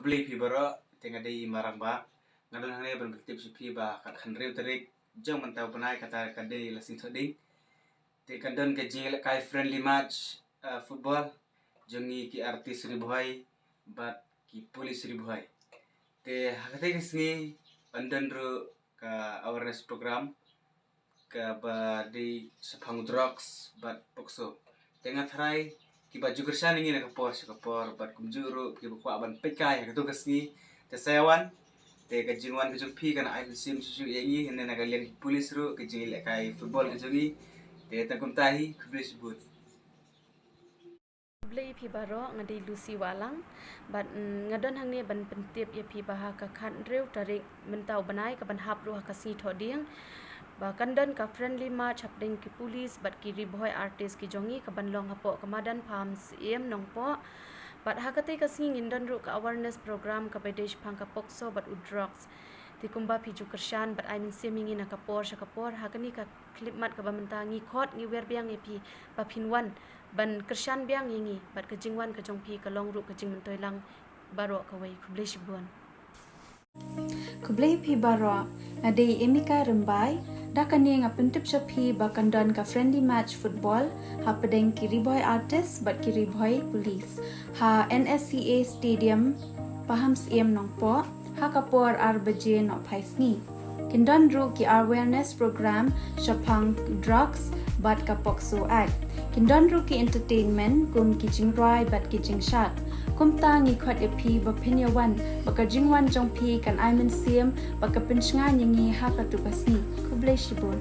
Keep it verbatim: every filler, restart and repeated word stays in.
Khublei phi baroh, te nga dei i Marang Bah. Nga don hangne ban pyntip sha phi ba ka khathynriew tarik jong mynta u bnai, kata ka dei la Sngi Thohdieng, te kan don ka jingïalehkai friendly match, uh, football jong ngi ki Artist Ri Bhoi bad ki Police Ri Bhoi. Te ha katei ka sngi yn don ruh ka awareness program kaba dei shaphang drugs bad POCSO. Te nga tharai kiba ju kyrshan ïa ngi na ka por sha ka por bad kumjuh ruh kiba kwah ban peit kai ha kato ka sngi, te sa ïa wan. Te ka jingwan ka jong phi kan ai mynsiem shuh shuh ïa ngi, hynrei na ka liang ki police ruh ka jingïalehkai football ka jong ngi. Te tang kumta hi, khublei shibun. Khublei phi baroh, nga dei Lucy Wahlang. Bad, mm, nga don hangne ban pyntip ïa phi ba ha ka khathynriew tarik mynta u bnai, kaban hap ruh ha ka Sngi Thohdieng, ba kan don ka friendly match hapdeng ki police bad ki Ri Bhoi Artist ki jong ngi, kaban long hapoh ka madan Paham Syiem Nongpoh. Bad ha katei ka sngi ngin don ruh ka awareness program kaba dei shaphang ka POCSO bad u drugs. Te kumba phi ju kyrshan bad ai mynsiem ïa ngi na ka por sha ka por, ha kane ka khyllipmat kaba mynta ngi khot ngi wer biang ïa phi ba phin wan ban kyrshan biang ïa ngi, bad ka jingwan ka jong phi ka long ruh ka jingmyntoi lang baroh kawei. Khublei shibun. Khublei phi baroh, nga dei Emika Rymbai. Da kane nga pyntip sha phi ba kan don ka friendly match football hapdeng ki Ri Bhoi Artist bad ki Ri Bhoi Police ha NSCA Stadium, Paham Syiem Nongpoh, ha ka por ar baje nohphai sngi. Kin don ruh ki awareness program shaphang drugs bad ka POCSO Act. Kin don ruh ki entertainment kum ki jingrwai bad ki jingshad. Kumta ngi khot ïa phi ba phin ïa wan, ba ka jingwan jong phi kan ai mynsiem bad ka pynshngaiñ ïa ngi ha kato ka sngi. Khublei shibun.